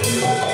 Thank you.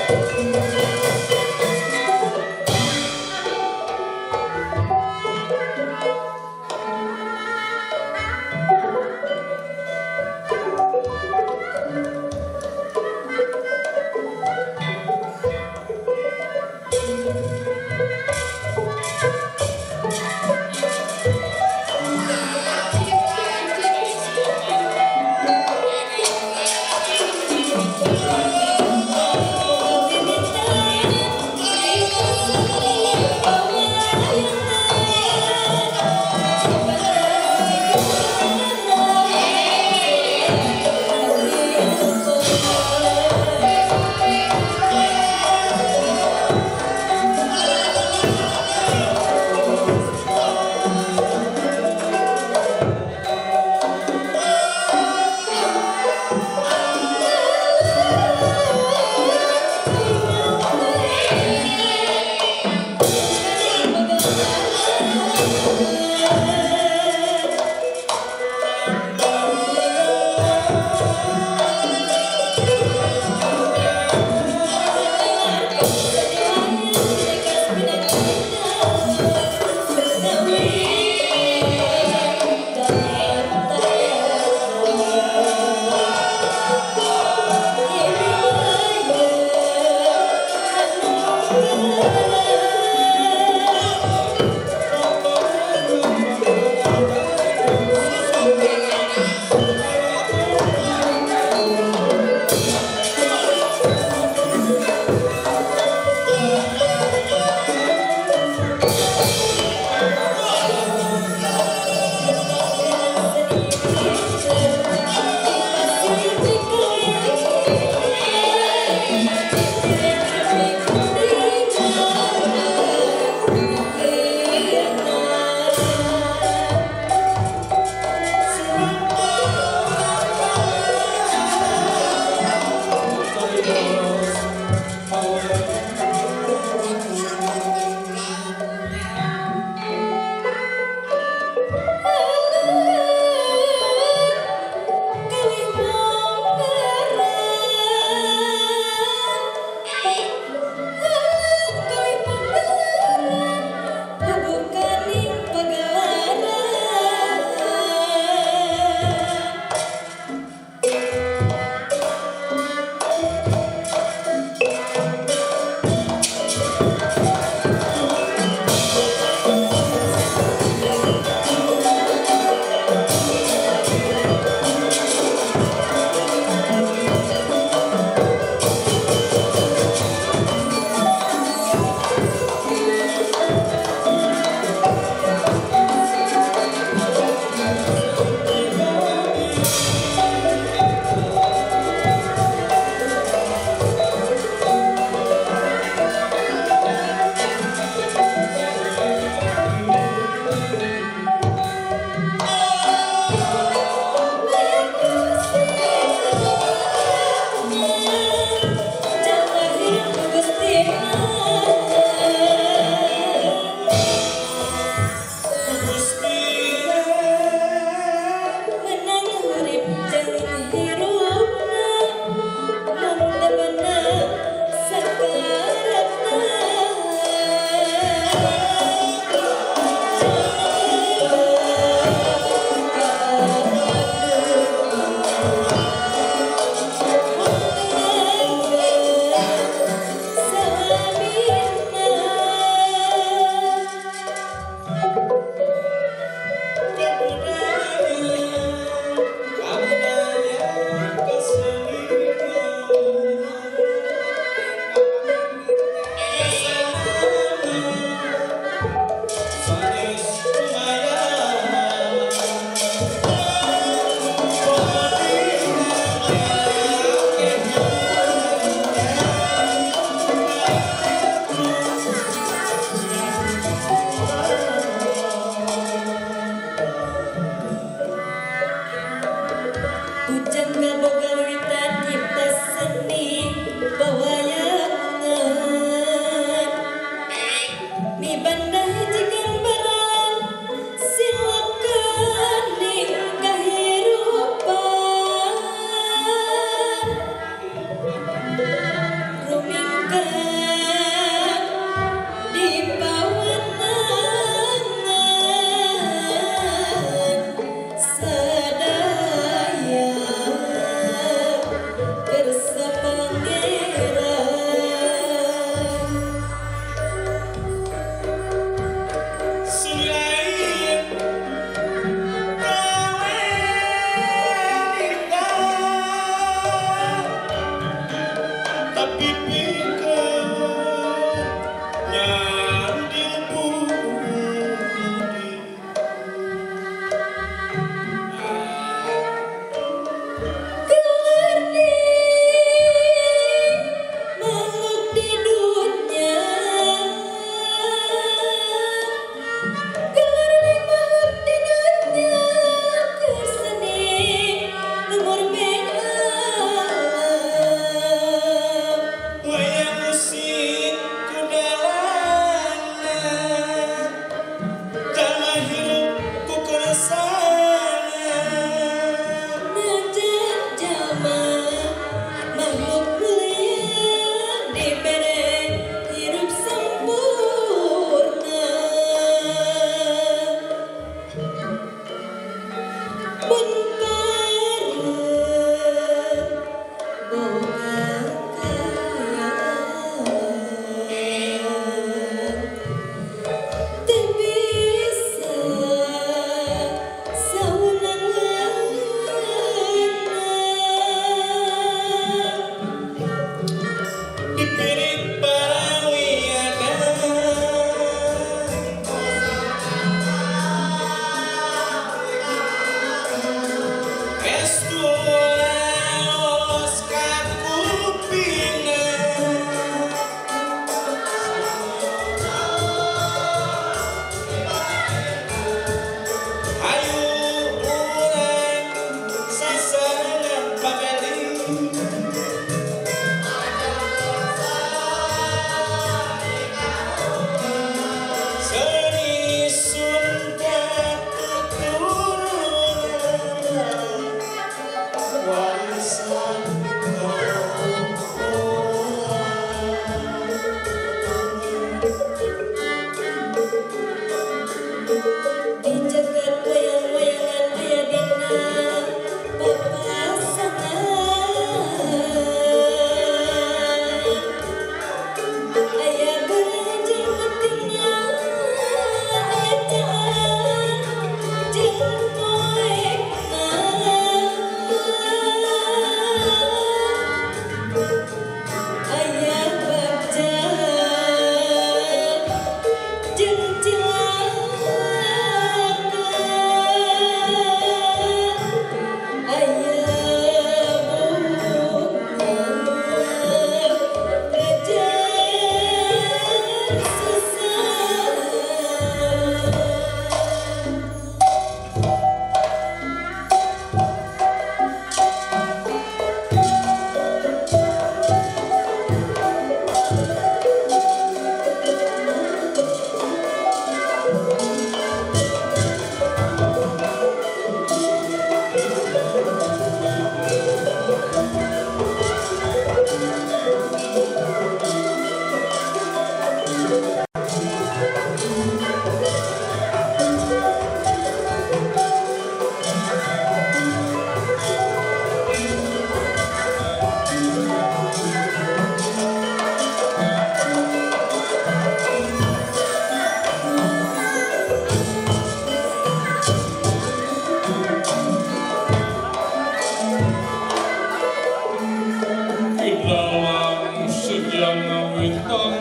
Sejang ngawitan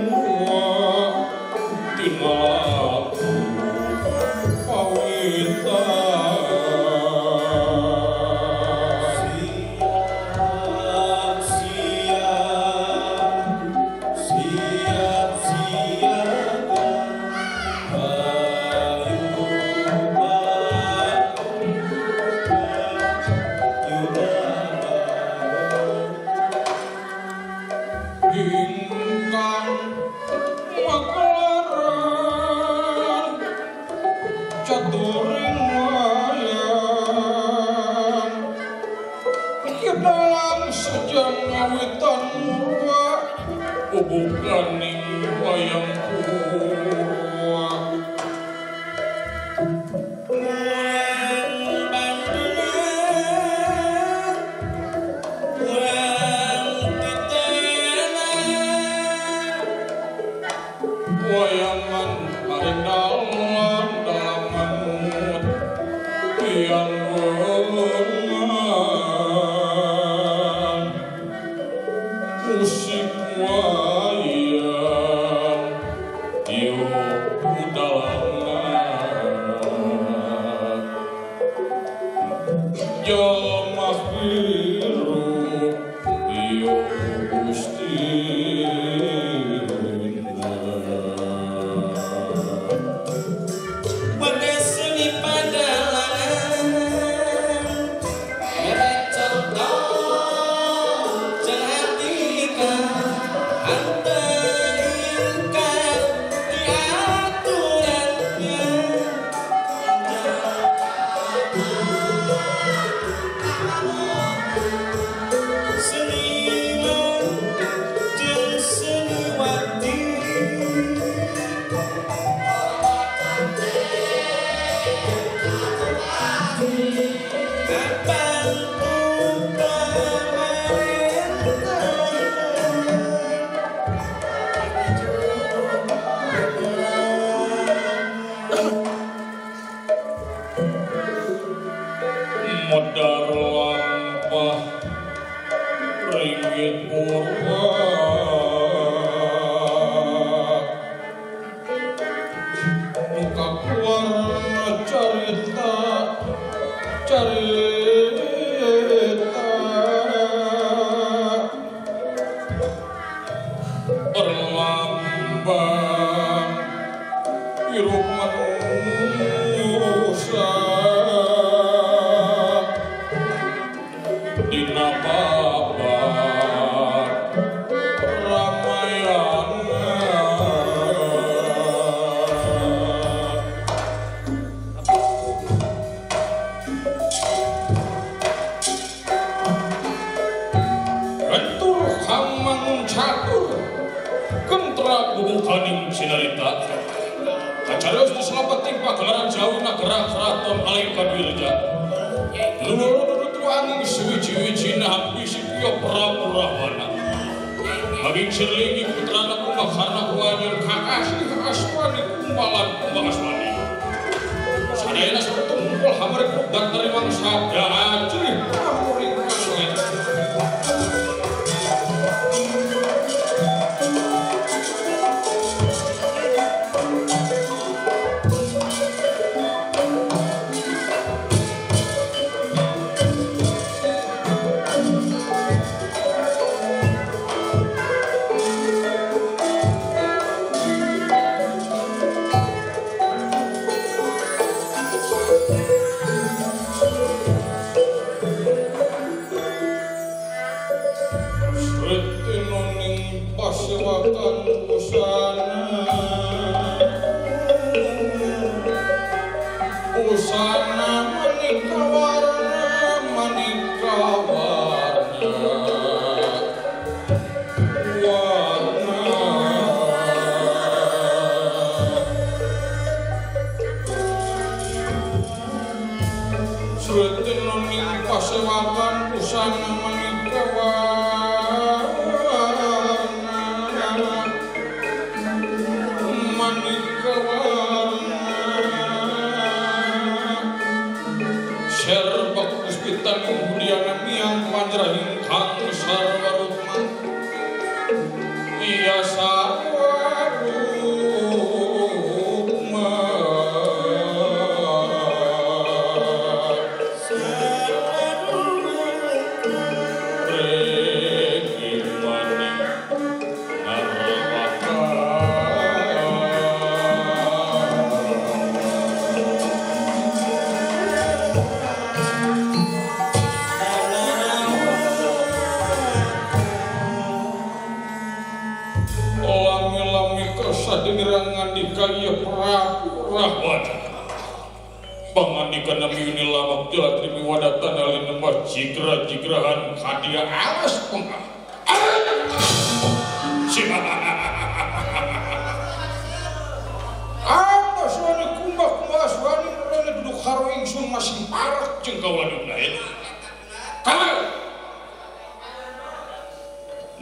murwa tinalaku pawitan. Siap siap siap siaga Ingkang makelaran caturing wayang kidalang sejang ngawitan murwa bubukaning wayang purwa. Wayangan paring dalan dalam manut tiang wengan musik wayang tiup dalangan jalma hirup tiup Gusti. Modar lampah ringgit purwa muka keluar carita carita berlambang hirup manusia dina babar Ramayana. Gentur hamangun catur kentra bubukaning sinarita kacarios di selapeting pagelaran Jawi nagara keraton Alengka Dwireja. Lulu-lulu angin suwiji-wiji nah bisik yo Prabu Rahwana. Angin sirlingi putrana Kumbakarna kuanyun kakasih aswani kumbalan kumbakaswani. Sadayana setumpul hamari kudat terimang sabda ajrih pramuring kasuet. Pasewakan busana, busana maneka warna, maneka warna, warna. Sretinoning pasewakan busana maneka warna. Jigra-jigrahan kadia alas pengah. Apa suara kumbah kumbah suara merana duduk karo ingsun masih parak jeung kaula lain. Kalau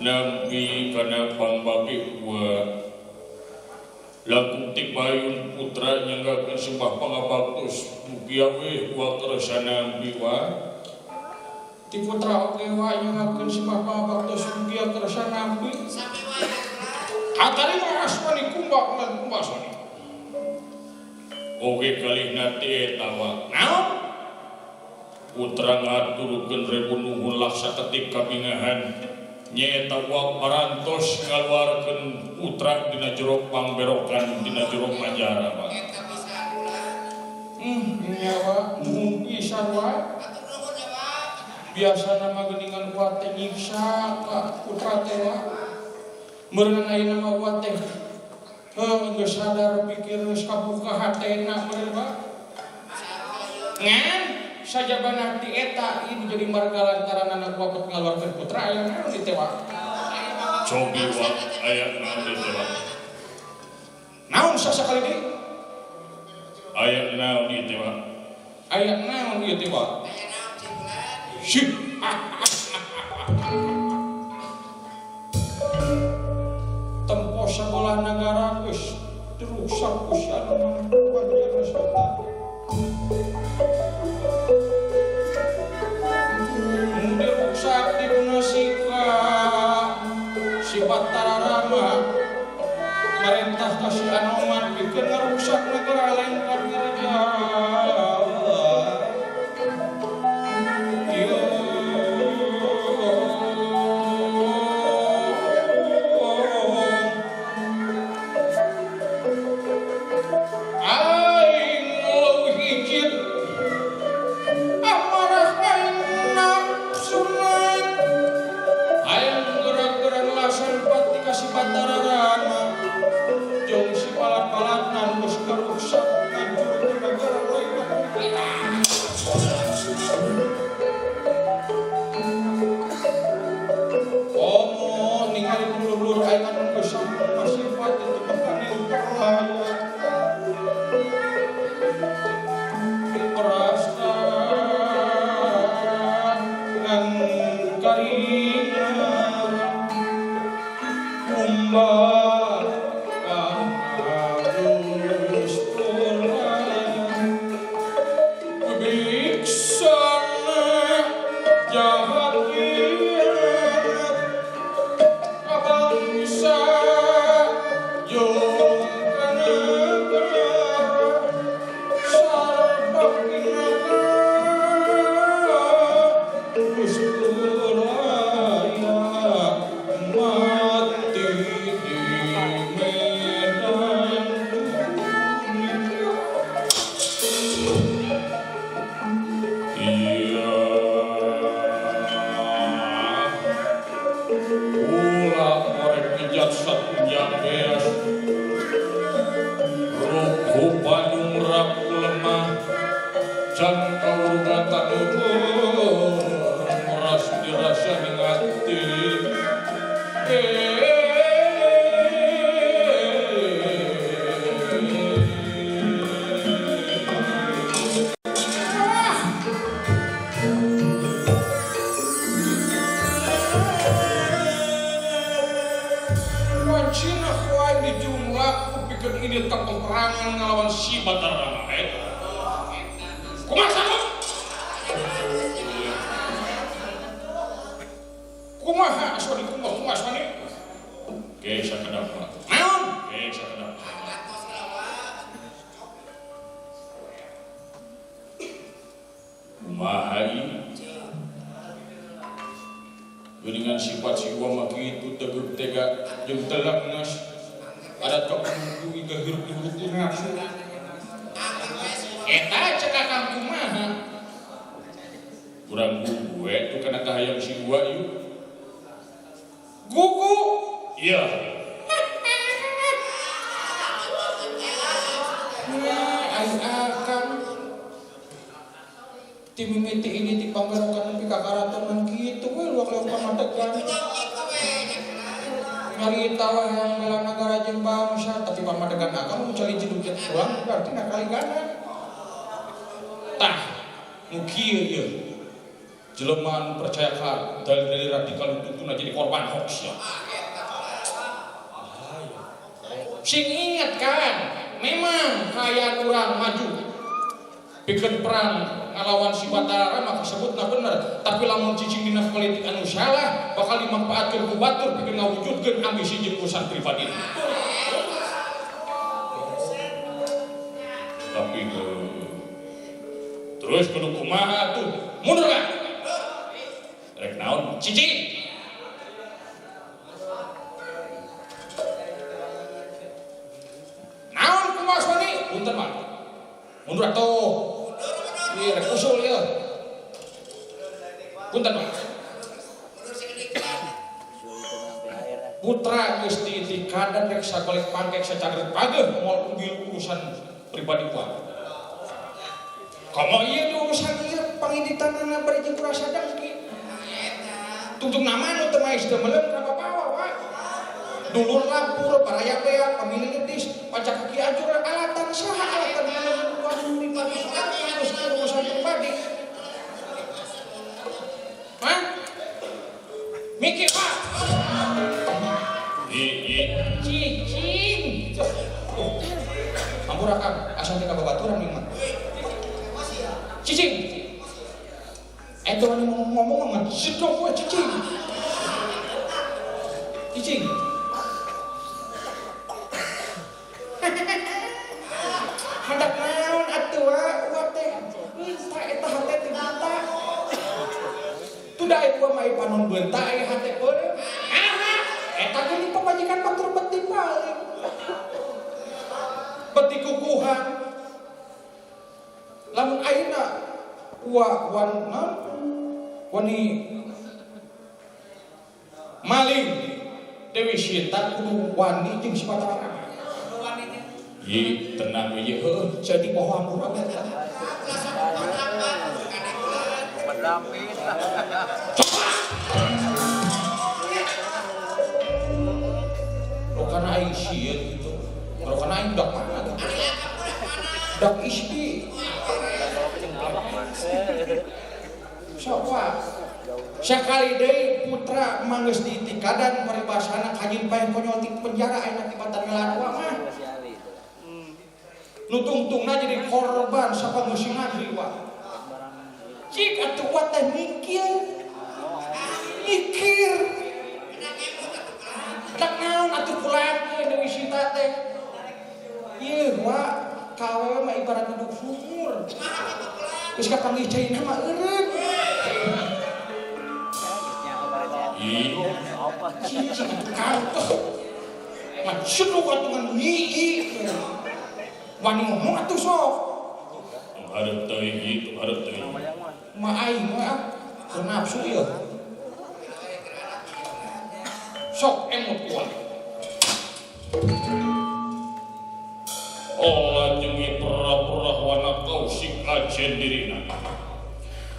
nampi kana pangbagi wa langkung tibayun putra nyanggakeun sembah pangabaktos mugia we wa kersa nampi wa ti putra oge wa nyanggakeun sembah pangabaktos mugia kersa nampi sami wae katarima asmani kumbah lan kumbah asmani oge kalihna teh eta wa naon putra ngaturkeun rebu nuhun laksa ketik kabingahan nyaeta wa parantos ngaluarkeun putra dina jero pangberokan dina jero manjara wa eta bisa ulah nya wa nuhun pisan wa atur nuhun ya wa biasana mah geuningan wa teh nyiksa ka putra teh wa meureun ayeuna mah wa teh heuh geus sadar pikir geus kabuka hatena meureun wa ngan sajabana ti eta ini jadi marga lantaran anak wa ngaluarkeun putra aya naon di teh wa cobi wa aya naon di teh wa naon sasakali deui aya naon di teh wa aya naon ieu teh wa aya naon cing sih tempo sekolah nagara geus dirusak ku si anu wanjana sota diruksak di si Batara Rama merintah ka si Anoman pikeun ngaruksak negara lain ka Jawa. Aing leuwih hijid amarah aing nafsuna aing gerak-gerak lasan pati ka si Batara Rama jeung si palat-palatna geus karuksak ngancurkeun negara lain. Komo ningali dulur-dulur aing anu geus masifat itu bakal perlaya perasaan karingan kumbah halus tulang biksana jahat hirat kabangsa jeung kanegara sarpak geus turaya mati di medan dunia. Iya, ulah korek ngejat satunjang beas ruku panyung raku lemah can kawurgatan ukur ras dirasa ningati. Wancina kuai di jumlah kupikeun ini ka peperangan ngalawan si Batara Rama. Kumaha sanggup? Kumaha aswani kumaha kumaha aswani? Ge sakedap Pak. Naon? Ge sakedap. Kumaha ieu? Geuningan sifat si Uwa mah kitu teguh tega jeung telak ngas. Adat kakudu iga hirup dihukum nafsu. Eta cek akang kumaha? Kurang gugu we tuh kana kahayang si Uwa ieu. Gugu? Iya. Ai akang ti mimiti ini ti panggerokan nepi ka karaton kitu we luak-luak pamadegan. Nyarita we hayang bela nagara jeung bangsa tapi pamadegan akang mun cali jedug pulang berarti nakali gana. Tah, nu kieu ieu. Jelema anu percaya ka dalil-dalil radikal tutuna jadi korban hoax ya. Sing inget kan, memang kaya urang maju pikeun perang ngalawan si Batara Rama kasebutna bener, tapi lamun cicing dina politik anu salah bakal dimanfaatkeun ku batur pikeun ngawujudkeun ambisi jeung urusan pribadi. Tapi terus kudu kumaha tuh? Mundur kan? Rek naon? Cicing. Naon kumaha Sony? Punten mah. Mundur atuh. Ieu rek usul ieu. Punten mah. Putra geus diitikadan rek sagolek pangkek sacager pageuh moal ungbil urusan pribadi kuat. Komo ieu urusan ieu panginditanana bari jeung kurang sadar ki. Tungtung nama nu teu maes teu meuleum ka babawa wa. Dulur lapur baraya beak pamilih getis pacak kaki ajur alatan saha alatan urusan pribadi harus urusan pribadi. Hah? Mikir Pak. Cicing. Ampura Kang, asal teh ka babaturan ieu mah. Cicing. Eta wani ngomong mah jedog we cicing. Cicing. Handak naon atuh wa teh? Minta eta hate teh minta. Tuh da ieu mah panon beunta aya hate beureum. Aha, eta geuning pamajikan batur beti paling. Beti kukuhan. Lamun ayeuna wa wan naon? Wani maling Dewi Sinta kudu wani jeung si Batara Rama. Ye tenang we ye heueuh jadi poho ampura eta. Rokana aing sieun kitu. Rokana aing dak mana tuh? Dak isti. Sok wa. Sakali deui putra manggeus diitikadan paribasana kajin paeh konyol ti penjara ayeuna tibatan ngelar wa mah. Nu tungtungna jadi korban sapangusingan deui wa. Cik atuh wa teh mikir. Mikir. Tak naon atuh pulangkeun Dewi Sinta teh. Ieu wa kawewe mah ibarat duduk sumur. Geus kapanggih caina mah eureun. Cicing atuh maksud atuh ngan ngii. Wani ngomong atuh sok. Tong hareup teuing ieu, tong hareup teuing. Ma aing mah keur nafsu ieu. Sok emot kuat. Oh jengi pera-pera wana kausik ajen dirina.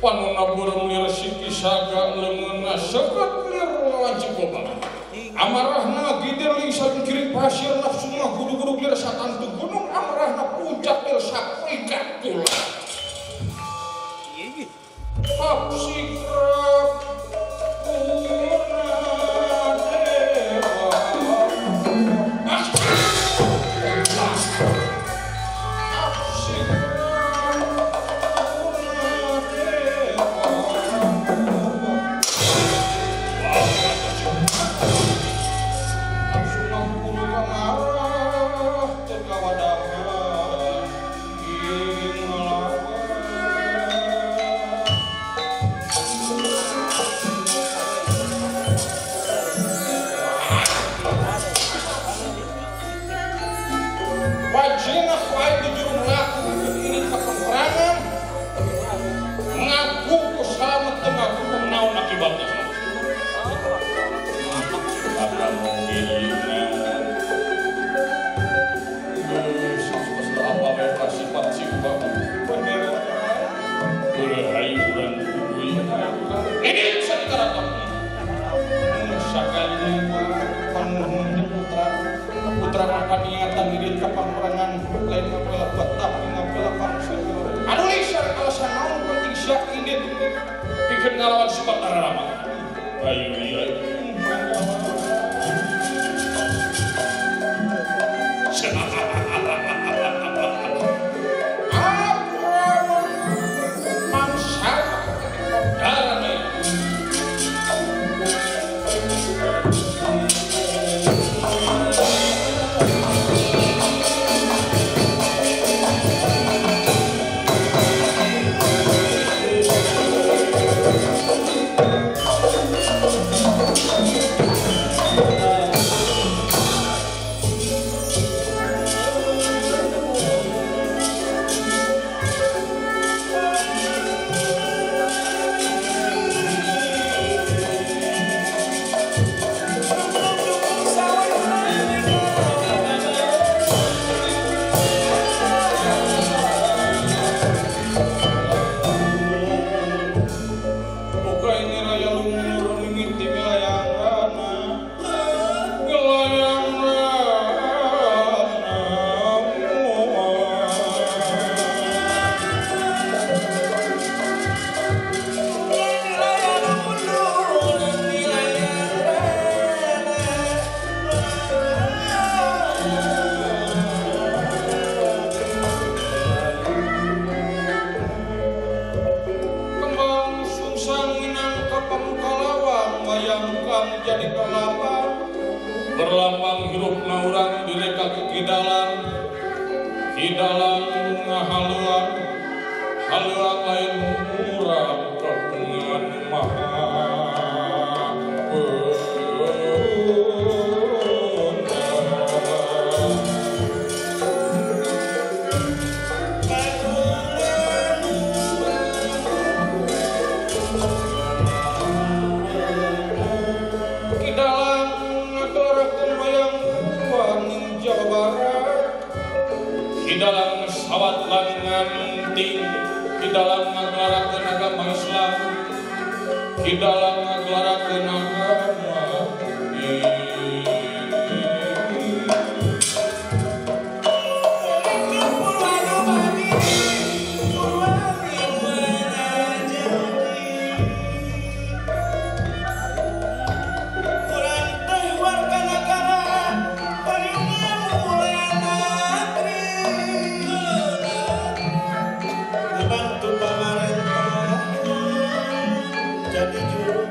Panona beureum lir siki saga leungeunna seukeut lir lawan Cigobang. Amarahna gidir lisan kiri pasir nafsu mah gudu-gudu lir satantu gunung amarahna puncak lir saprikat pula. Apsikrap purna dewa. Apsikrap purna dewa. Sieun aku aing di juru melaku ini ka peperangan. Ngaku ku salamet teu ngaku ku naon akibatna. Abra mungkin apa we sifat sifat bener. Hayu urang kudu ini sakaraton. Sakali panuhun putra putra paniatan diri ka pangperangan lain ngapela betah ngapela pangsa. Anu lisan alasan naon penting sia indit pikeun ngalawan Subatara Rama. Hayu ieu. Berlambang hirup na urang direka ke kidalang kidalang ngahaluang haluang lain urang kapungan maha dalam sawat langan ting, di dalam ngagelarakeun agama Islam, di dalam ngagelarakeun agama jadi juru.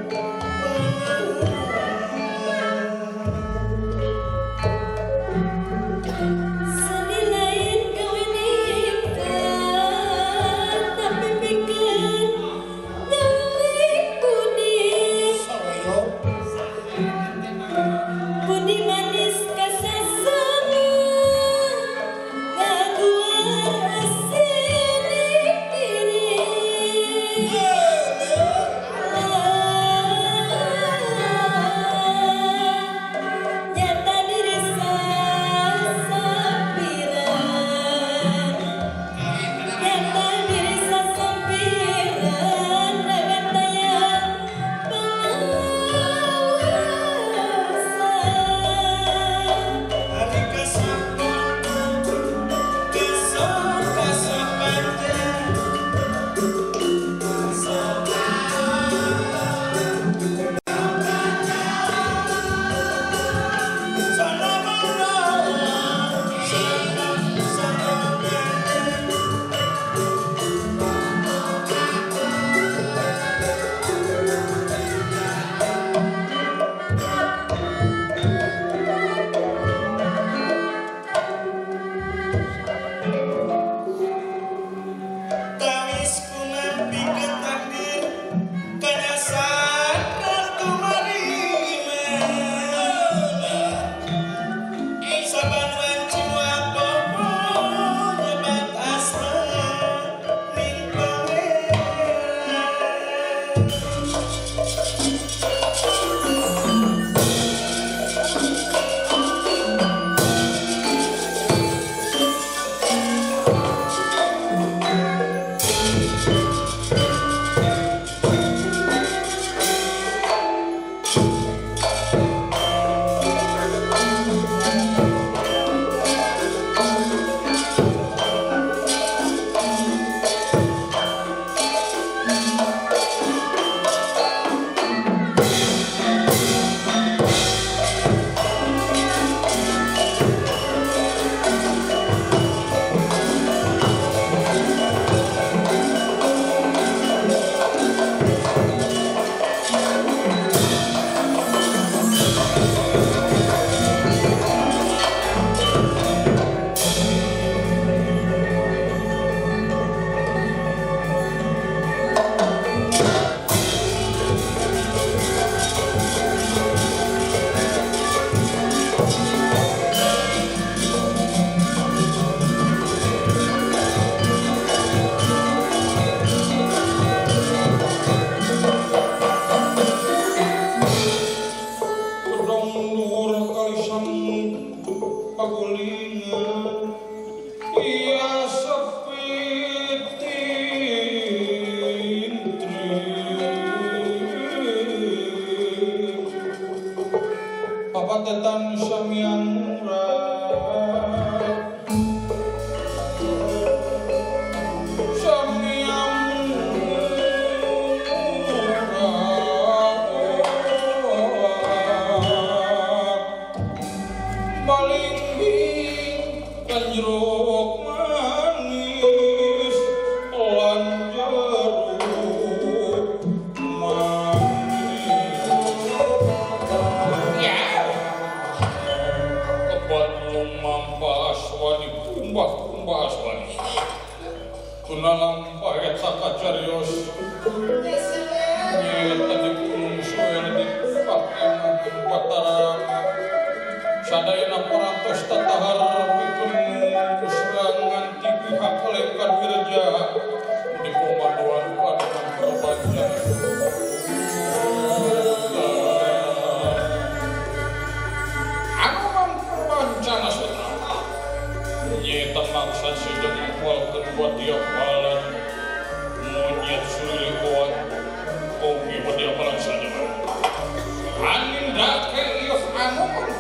Pagulingan iya sepi tintri papatetan samyang jeruk manis lan jeruk manis. Ya. Kebat lumampa aswani kumbah-kumbah aswani. Kunalam pahet sakacarios. Nyeta di gunung suel di pakeman Batara. Sadayana parantos tatahar pikeun kuserangan ti pihak Lengkan Wirja di komandoan pademan perbancan. Anoman perbancana sutra nyeta maksad sidang ngkualkeun badia balan monyet sulili oat oge badia balan saja. Anindake ieu anoman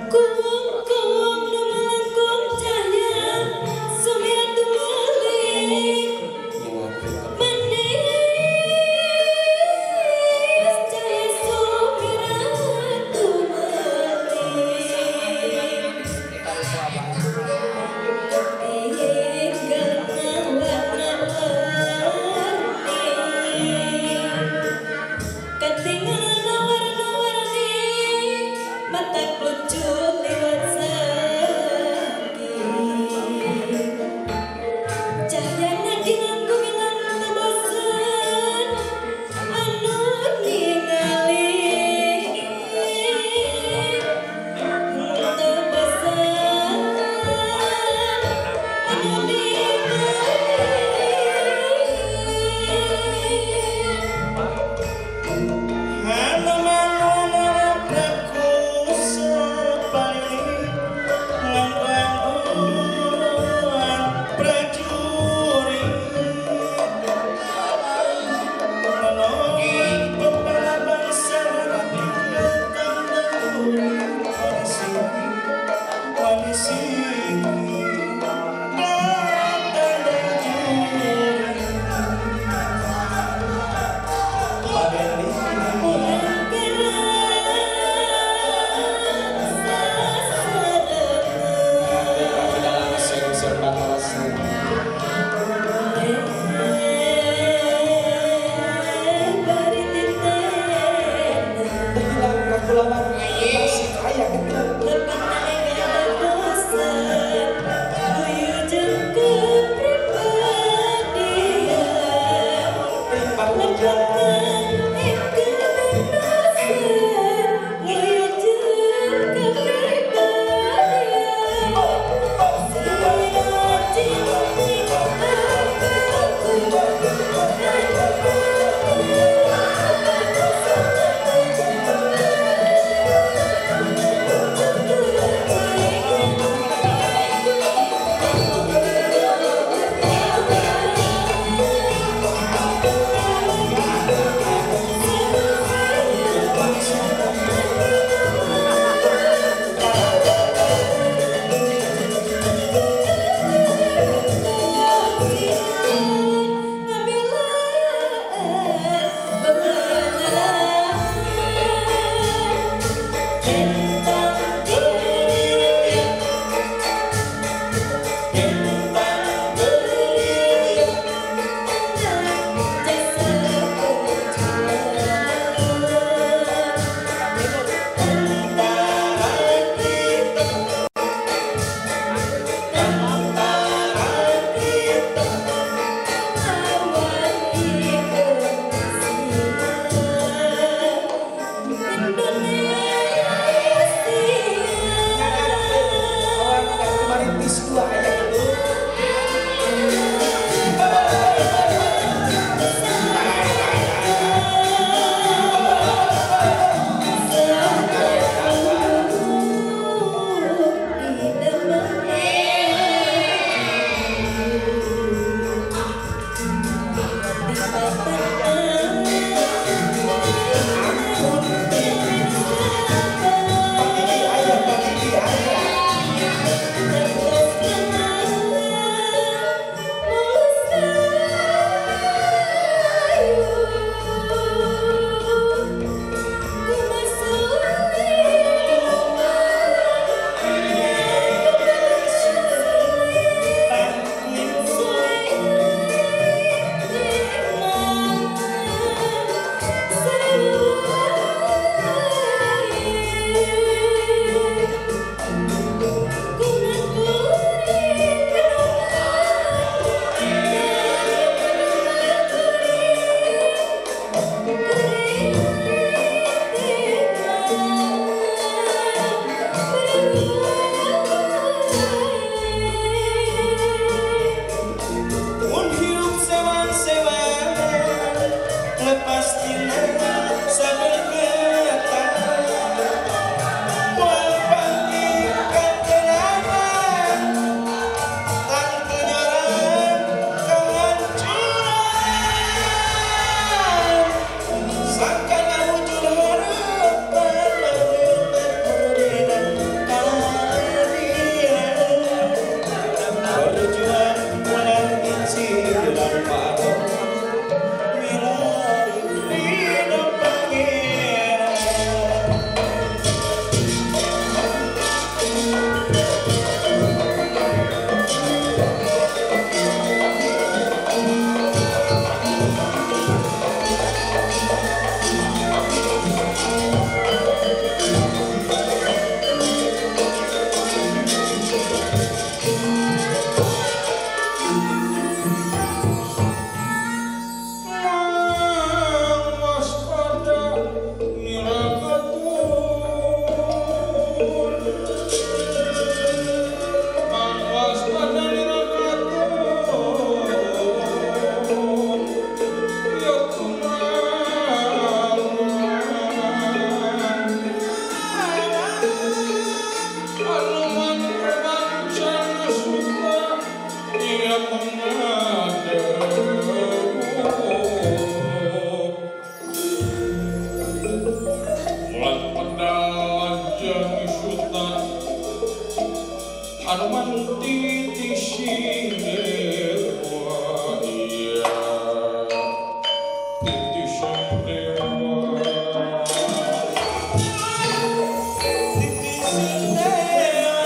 Ku Hilang kekulawan masih kaya gitu. Anoman titi sing dewa iya titi sing dewa titi sing dewa.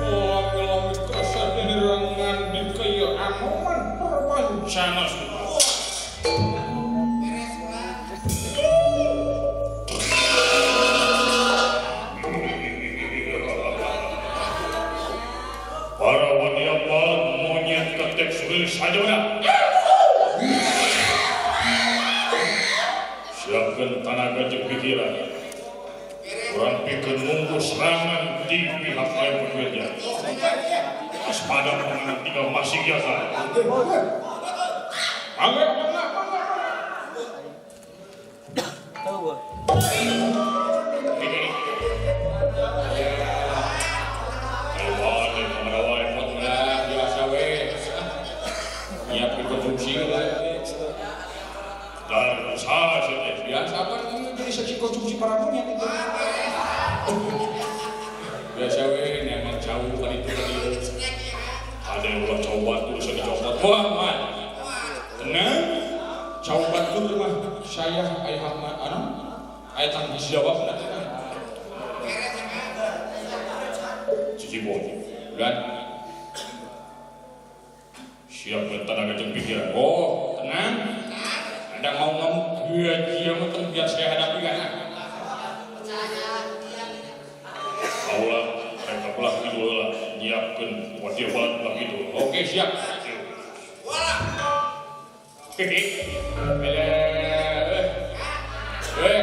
Lami-lami kasar dirangan di kaya Anoman perwancana sudah. Beres ulah. Para wanita monyet ketek sulit saja benar. Siapkan tenaga jeung pikiran. Kurang pikir nunggu serangan di pihak lain bekerja. Waspada pengenang tiga masih biasa. Mangga, mangga, mangga. Biasa we. Nyiapin konsumsi lah. Dan usaha saja. Biasa kan ini jadi saksi konsumsi para monyet itu. Biasa we, memang jauh kan itu tadi. Ada yang ulah coba tuh bisa dicopot. Wah, man. Tenang. Coba tuh mah saya ayah anu ayah tanggung jawab nanti. Cici boy. Dan Siapkan tenaga jeung pikiran. oh, tenang. Ada mau ngomong dia dia biar saya hadapi kan. Kaulah mereka belah itu lah nyiapkan wadia balat belah itu. Oke, siap. Wala. Hehe. Eh.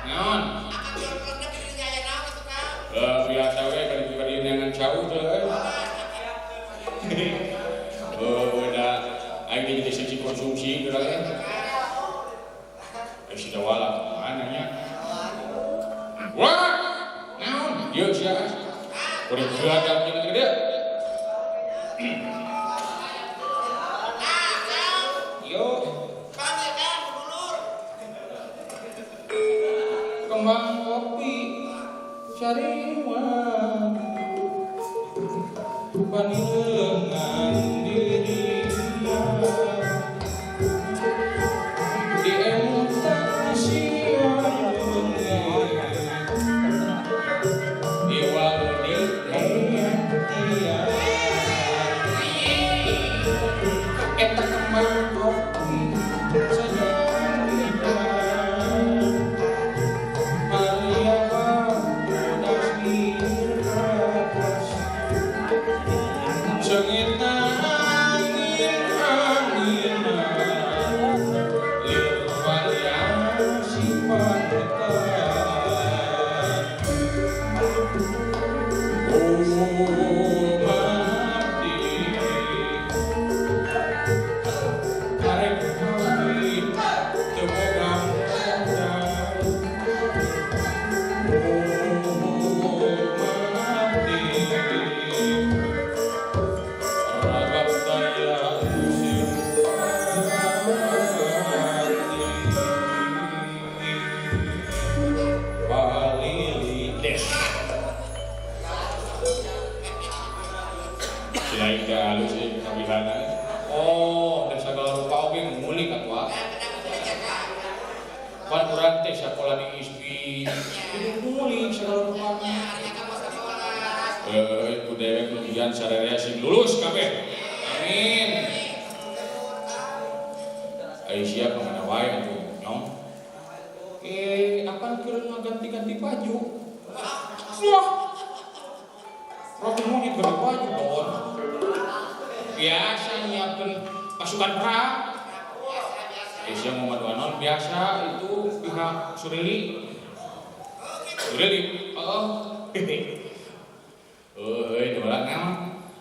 Naon? Akang yang pernah dirinya aya naon itu Kang? Biasa we kali-kali dengan jauh tuh. Oh, udah aing jadi sisi konsumsi geura eh. Eh si dawala mana nya? Wah! Naon? Ieu sia. Kuring gagal jeung gede. Yo, Bang ya Kang, dulur. Kembang kopi cariwan panilengan dirinya di emutan siang di waldi eta kembang kopi Oh, dan segala rupa oge ngulik atuh ah. Pan urang teh sakola di ISBI. Kudu ngulik segala rupa. Ku dewek nu ujian sararea sing lulus kabeh. Amin. Ai sia pangana wae atuh, nyong. Akan keur ngaganti-ganti baju. Wah. Rok monyet ganti baju don. Biasa nyiapkan pasukan perang. Asia Muhammad Wanon biasa itu pihak Surili. Surili, oh, oh, hei, dolan naon?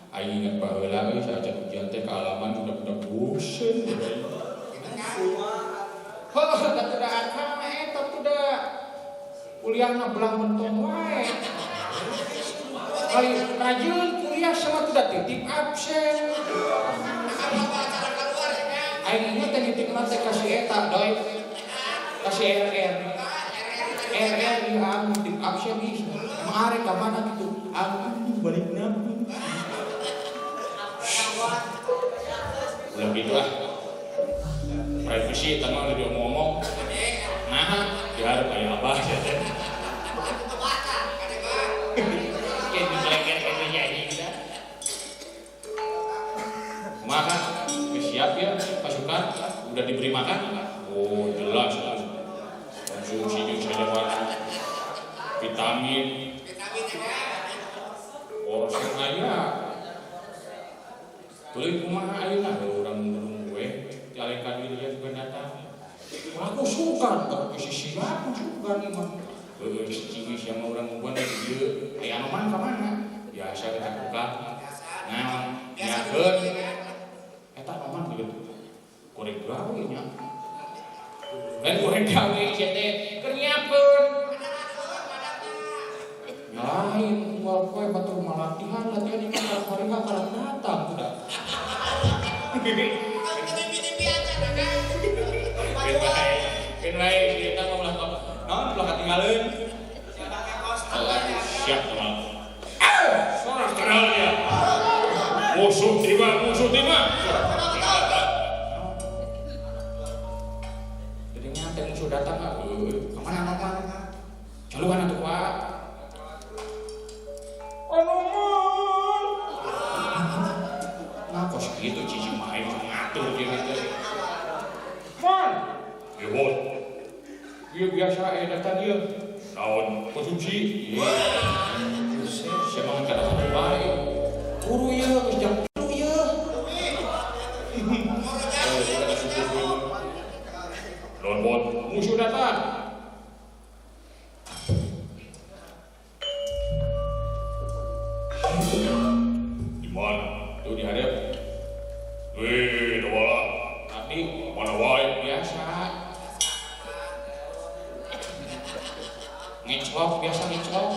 Aing ingat baheula euy saja ujian teh kaalaman budak-budak bosen. Heuh, da teu da akang mah eta teu da kuliahna belah mentong wae. Kali rajin kuliah sama teu da titip absen. Aing ingat teh nitip teh kasih eta doi. Kasih RR. RR di am nitip absen ih. Emang arek ka mana Bisi eta mah diomong-omong. Nah, diharap aya abah sia teh. Makan, siap ya pasukan, udah diberi makan? Oh jelas, konsumsi jeung sajawana vitamin, porsi aya. Tuluy kumaha ayeuna urang nurung we, calengkan diri juga datang. Aku suka, tapi siap suka nih mah. Heueuh cicing sia mah urang ngumpan di dieu, aya anoman ka mana? Biasa kita buka. Nah, nyakeun eta anoman gitu. Korek gawe nya. Lain korek gawe sia teh keur nyiapkeun. Lain unggal poe batur mah latihan, latihan ieu mah karek karek datang udah. Keun wae si eta mah ulah naon ulah katinggaleun. Siap teman. Sorang kenal dia. Musuh tiba, musuh tiba. Jadi nyate musuh datang ah, kemana mana? Jaluhan atuh Pak. Anoman. Nah kok segitu cici main ngatur dia gitu. Man, ya bos. Iya biasa datang dia. Naon konsumsi. Iya. Saya mau kata-kata baik. Turu ya, geus jam 3 ya. Naon bos? Musuh datang. Di mana? Tuh di hadap. Wih, dawala. Tadi mana wae? Biasa. Ngeclok, biasa ngeclok.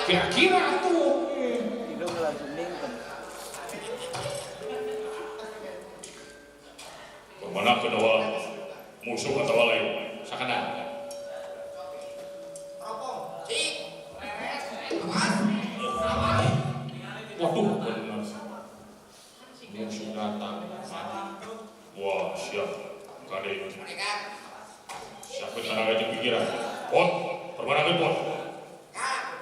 Kira-kira tuh. Kemana kedua musuh atau lain? Sakadar. Waduh, benar. Musuh datang. Wah, siap. Kade. Siapa tenaga itu pikiran? Pot, permana pot. Hah?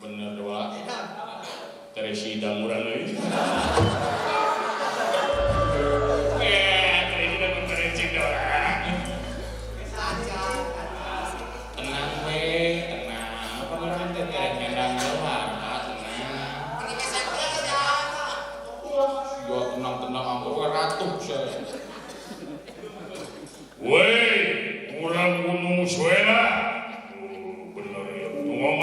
Bener doa. Teresi murah lagi. Teresi dang teresi doa. Tenang we, tenang. Apa orang teh terek nyandang doa, tenang. Wah, tenang-tenang anggur ratuh saya. Woi, kurang gunung suera. Bener ya, ngomong.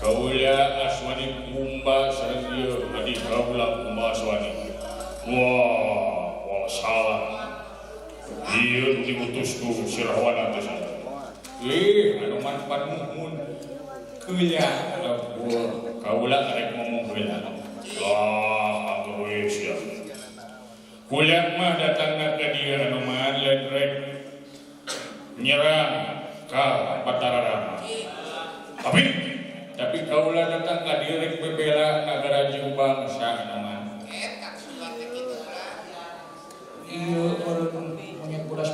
Kaula Aswani Kumba sareng ieu adi kaula Kumba Aswani. Wah, wah salah. Ieu diutus ku si Rahwana teh. Ih, anu manfaat muhun. Keula buah kaula rek ngomong heula. Lah, atuh we sia. Kula mah datangna ka dieu anu mah lain rek nyerang ka Batara Rama. Tapi kaula datang ka dieu rek bebela nagara jeung bangsa mah. Ieu meureun monyet bodas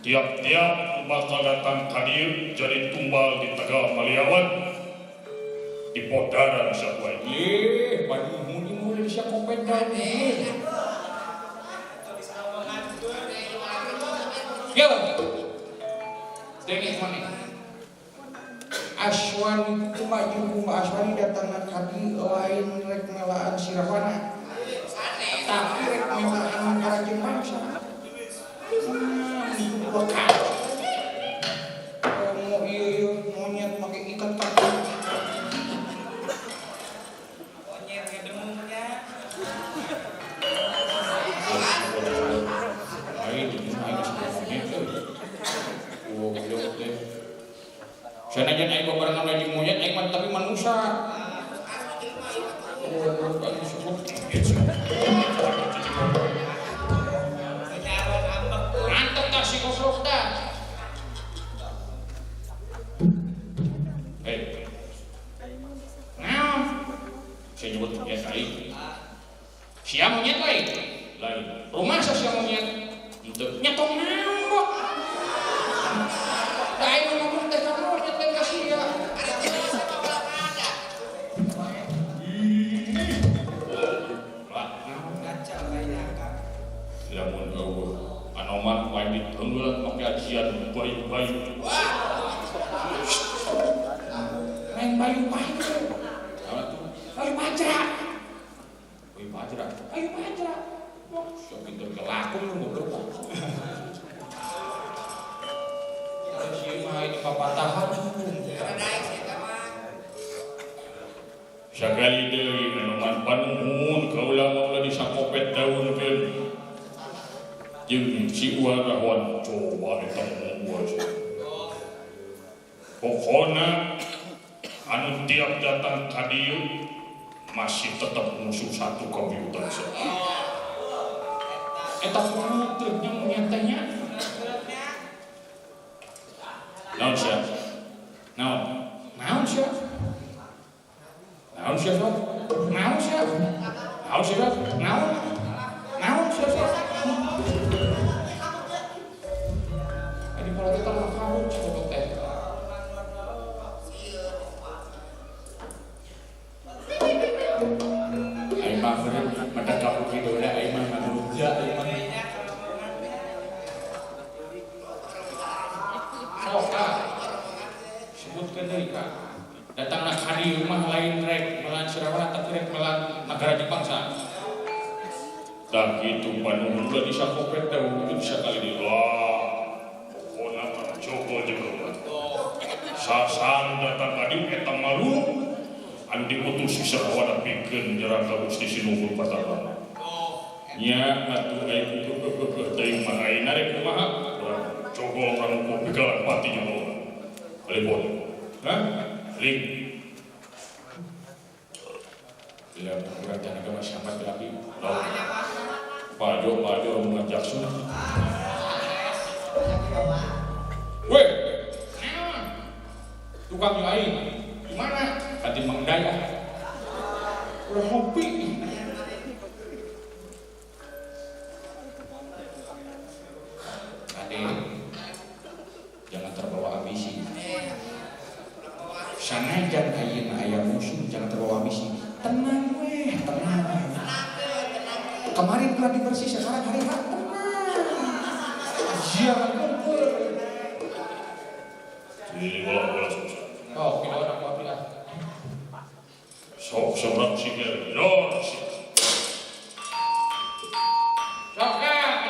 Tiap-tiap bakal datang ka dieu jadi tumbal di Tegal Maliawan di Podaran sakuai. Ih, panuhun ieu mulai bisa kopet daun. Yo. Denge mana? Aswani Kumba jeung Kumba Aswani datang ka dieu lain rek melaan Sirahwana. Tapi rek melaan negara jeung bangsa. Mau iya monyet pakai ikat kaki. Monyet ngedemungnya. Aing di mana monyet teh. Goblok teh. Sanajan aing babarengan lagi monyet aing mah tapi manusia. Goblok aing disebut monyet. Mantep tah si goblok tah. Hei. Naon? Saya nyebut monyet aing. Sia monyet lain. Lain. Rumah sia monyet. Henteu. Nya tong naon kok. Da aing ngomong teh ka monyet lain ka sia. Lah, Ngaca kayaknya Kang. lamun eueuh anoman lain diteunggeul make ajian bayu-bayu. Lain bayu-bayu. Naon atuh? Bayu pajra. Bayu pajra. Bayu pajra. Wah, sok pinter kelakon lu goblok. Si mah ini papatahan. Sakali deui anoman panuhun kaula mah ulah disakopet daunkeun. Jeung si Uwa Rahwan coba eta ngomong Uwa. Pokona anu tiap datang ka dieu masih tetap musuh satu komputer. Eta kumaha teh nya monyet teh nya? Naon sia? Naon? Naon sia? Naon sia sok? Naon sia? Naon sia sok? Naon? Naon sia sok? Adi kalau kita mah kabur goblok teh. Aing mah bener mendak kabur kieu da aing mah manusia aing mah. Sok ah. Sebutkeun deui ka. Datangna ka dieu mah lain rek melaan Sirawana tapi rek melaan negara jeung bangsa. Tah kitu panuhun ulah disakopet teh itu sakali deui. Lah, pokona mah coba jeung kaula. Sasan datang ka dieu eta malu anu diutus si Sirawana pikeun nyerang ka Gusti Sinuhun Batara. Nya atuh aing kudu teuing mah aing rek kumaha? Cogol urang ukur begalan pati jeung urang. Telepon. Hah? Link. Ya urang teh agama sahabat lagi. Pajo rombongan Jackson. Weh. Tukang aing. Di mana? Kati Mang Dayah. Udah ngopi. Ade, jangan terbawa ambisi. Sanajan ayeuna aya musuh, jangan terbawa ambisi. Tenang weh, tenang. Kemarin gladi bersih, sekarang hari H, tenang. Jangan kumpul. Jadi bola-bola susah. Oh, kita orang kopi lah. Sok seorang sikir, dor. Sok ah,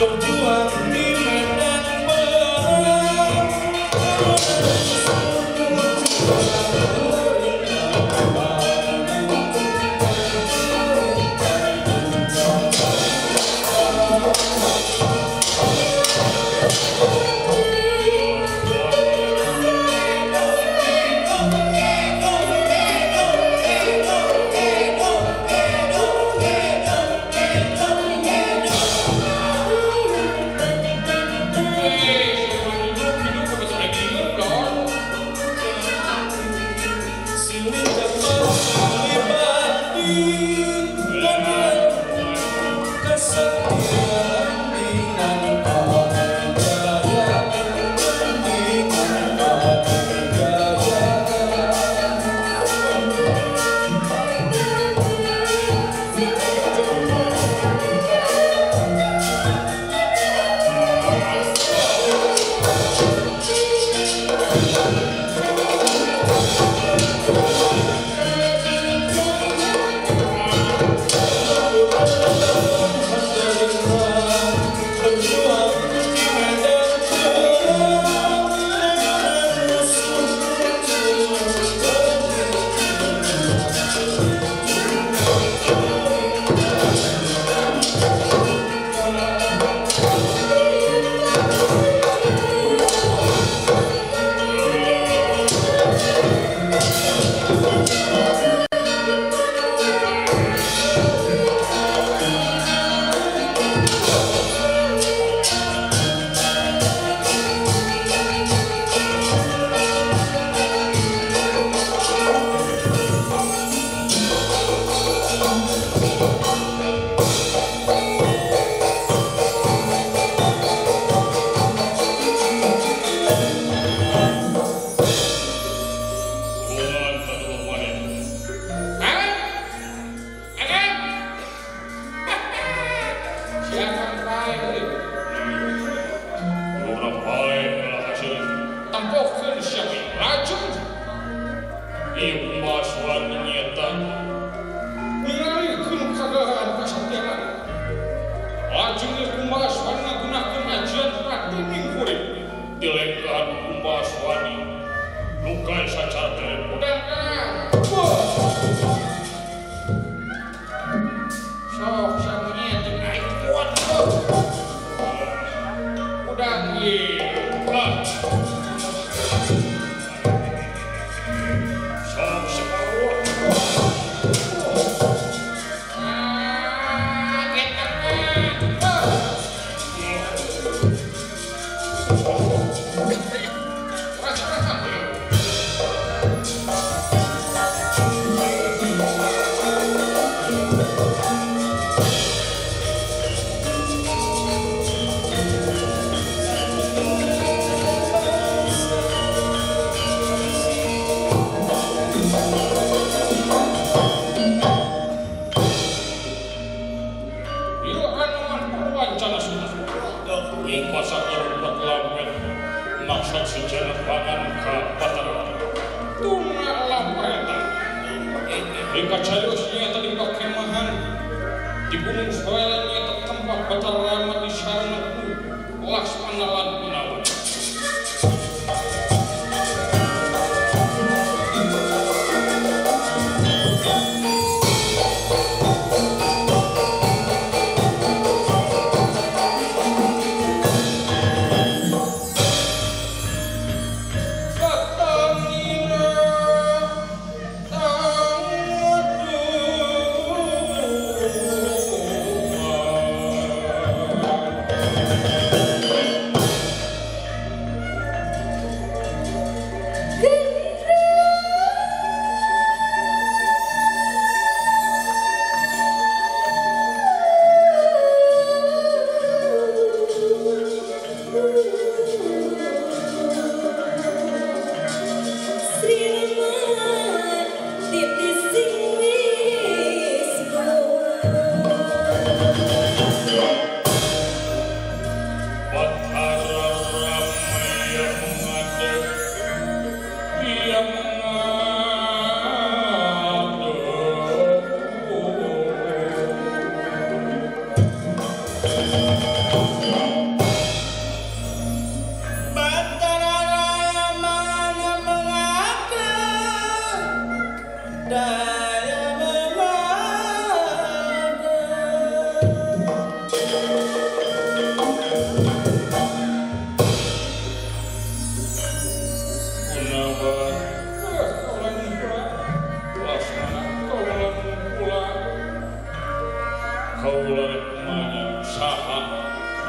Berjuang di medan Oh.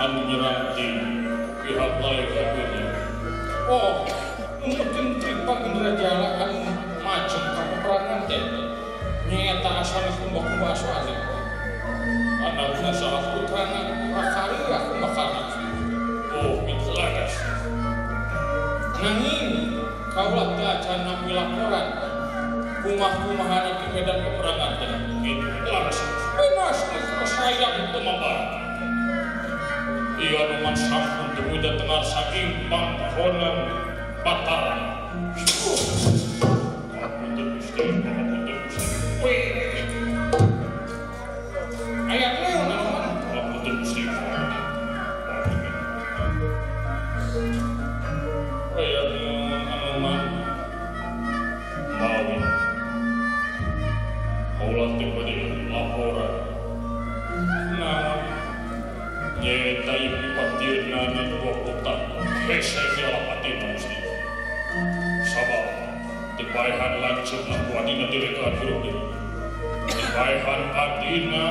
Anu nyerang di pihak Alekabirnya. Oh, mungkin Tripa Indrajala anu macem ka peperangan teh. Nyaeta Aswani Kumba-Kumba Aswani. Anakna salah putrana Rakarya Kumbakarna. Oh, itu laras. Nanging kaula teu acan nampi laporan kumah-kumahana di medan peperangan teh. Itu laras. Bebas sayang Tumambar. Iya numan sampun tumuda tengar saking pangkonan Batara. Pangapunten Gusti, pangapunten Gusti. Wih. Aya naon anu? Pangapunten Gusti. Aya naon anu man? Mawi. Kaula teh bade laporan. Naon? Nyaeta ieu pipatieunana dua kota hese jalapati Gusti. Sabab dipaehan lanceukna ku adina dilekahan hirup deui. Dipaehan adina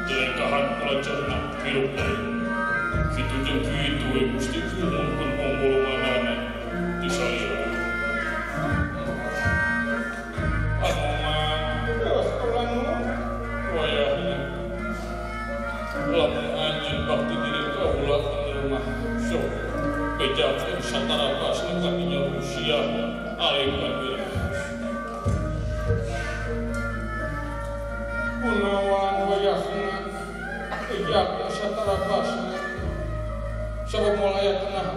dilekahan ku lanceukna hirup deui. Kitu jeung kitu we Gusti umumkeun pangbolonganana di salira. Anu mah geus kaula nuhun wayahna. Lamun anjeun bakti diri kaula kana rumah sok bejakeun satara basna ka dinya Rusia Alekabir. Kunawan wayahna bejakeun satara basna sabab moal aya tengah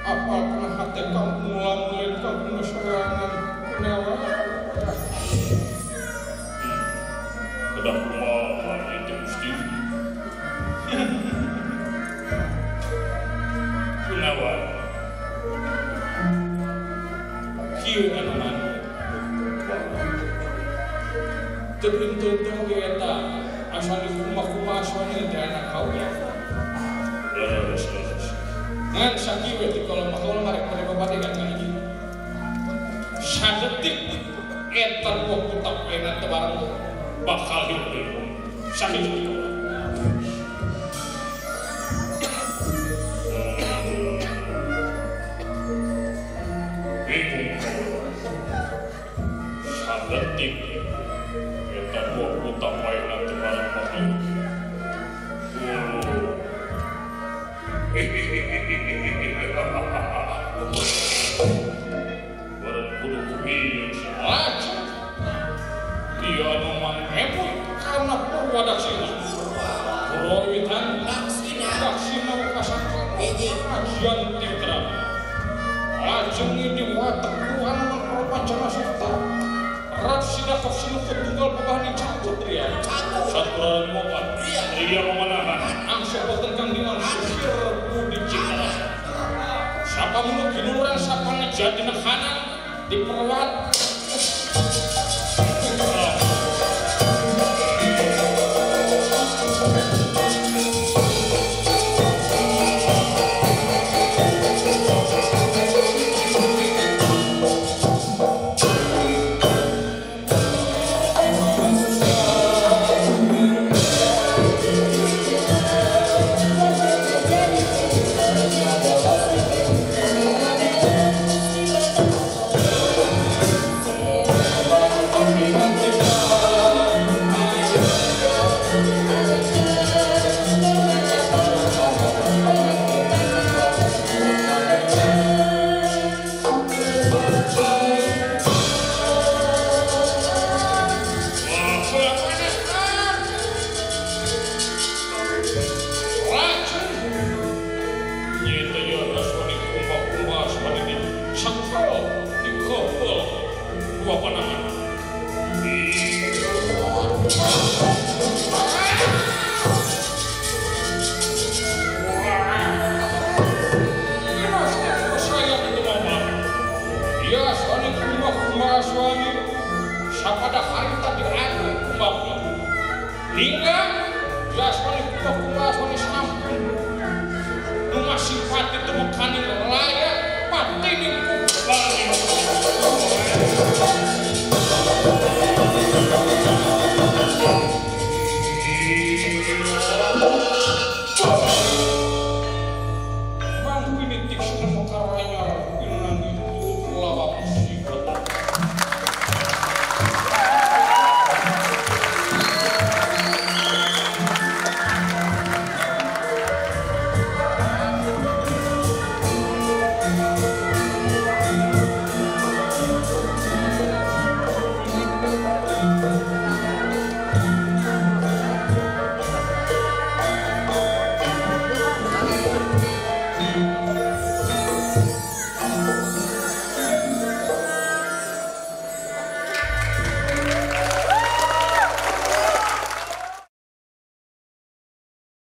apal kana hate kampung lamun kampung sorangan kunawan. Kedah kumaha ieu teh Gusti? Kunawan. Kieu anu man. Teu intu-intu ge eta Aswani Kumba-Kumba Aswani teh anak kaula. Leres leres. Ngan sakieu we ti kaula mah kaula marek bade babadegan ka ieu. Sadetik eta dua kutak ayeuna teu bareng bakal hirup deui. Sakitu ti kaula. Bingung kaula. Sadetik eta dua kutak ayeuna teu bareng bakal hirup. Bareng kudu kubieu Laju. Dia anu mangemut karena Purwadaksina. Purwawitan Daksina. Daksina wekasan Hiji. Ajian Titra. Lajeng di watek ku anu mangparapancana serta Ratsida kapsinuka tunggal babahning Catur Tria. Catur. Saturaran mopat. Ria. Ria mamanahan. Angsa boten kang dinangsu sir budi cipta. Sapa munu ginuran sapa ngejadi nekanan diperwat. Thank you. Thank